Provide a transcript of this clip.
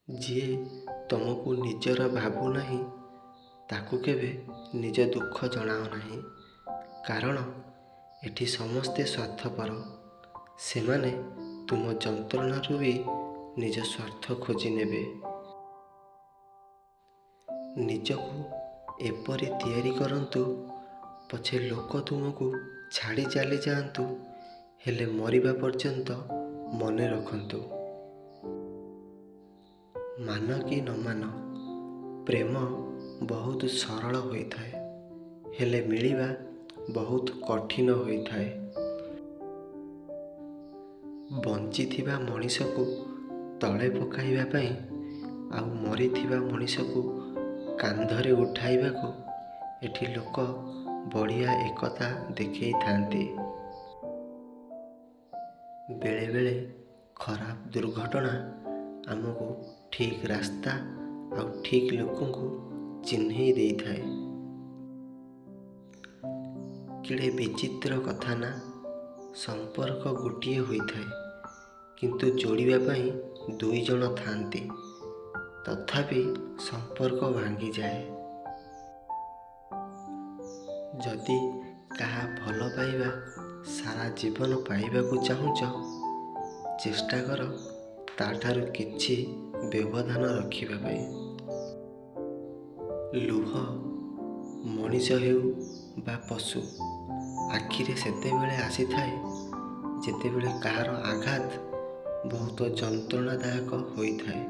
ଯିଏ ତୁମକୁ ନିଜର ଭାବୁନାହିଁ, ତାକୁ କେବେ ନିଜ ଦୁଃଖ ଜଣାଅ ନାହିଁ। କାରଣ ଏଠି ସମସ୍ତେ ସ୍ୱାର୍ଥପର। ସେମାନେ ତୁମ ଯନ୍ତ୍ରଣାରୁ ବି ନିଜ ସ୍ୱାର୍ଥ ଖୋଜିନେବେ। ନିଜକୁ ଏପରି ତିଆରି କରନ୍ତୁ, ପଛେ ଲୋକ ତୁମକୁ ଛାଡ଼ି ଚାଲିଯାଆନ୍ତୁ, ହେଲେ ମରିବା ପର୍ଯ୍ୟନ୍ତ ମନେ ରଖନ୍ତୁ। ମାନ କି ନ ମାନ, ପ୍ରେମ ବହୁତ ସରଳ ହୋଇଥାଏ, ହେଲେ ମିଳିବା ବହୁତ କଠିନ ହୋଇଥାଏ। ବଞ୍ଚିଥିବା ମଣିଷକୁ ତଳେ ପକାଇବା ପାଇଁ ଆଉ ମରିଥିବା ମଣିଷକୁ କାନ୍ଧରେ ଉଠାଇବାକୁ ଏଠି ଲୋକ ବଢ଼ିଆ ଏକତା ଦେଖେଇଥାନ୍ତି। ବେଳେବେଳେ ଖରାପ ଦୁର୍ଘଟଣା ଆମକୁ ଠିକ୍ ରାସ୍ତା ଆଉ ଠିକ୍ ଲୋକଙ୍କୁ ଚିହ୍ନେଇ ଦେଇଥାଏ। କେଡ଼େ ବିଚିତ୍ର କଥା ନା, ସମ୍ପର୍କ ଗୋଟିଏ ହୋଇଥାଏ, କିନ୍ତୁ ଯୋଡ଼ିବା ପାଇଁ ଦୁଇଜଣ ଥାଆନ୍ତି, ତଥାପି ସମ୍ପର୍କ ଭାଙ୍ଗିଯାଏ। ଯଦି କାହା ଭଲ ପାଇବା ସାରା ଜୀବନ ପାଇବାକୁ ଚାହୁଁଛ, ଚେଷ୍ଟା କର ତା'ଠାରୁ କିଛି ବ୍ୟବଧାନ ରଖିବା ପାଇଁ। ଲୁହ ମଣିଷ ହେଉ ବା ପଶୁ, ଆଖିରେ ସେତେବେଳେ ଆସିଥାଏ ଯେତେବେଳେ କାହାର ଆଘାତ ବହୁତ ଯନ୍ତ୍ରଣାଦାୟକ ହୋଇଥାଏ।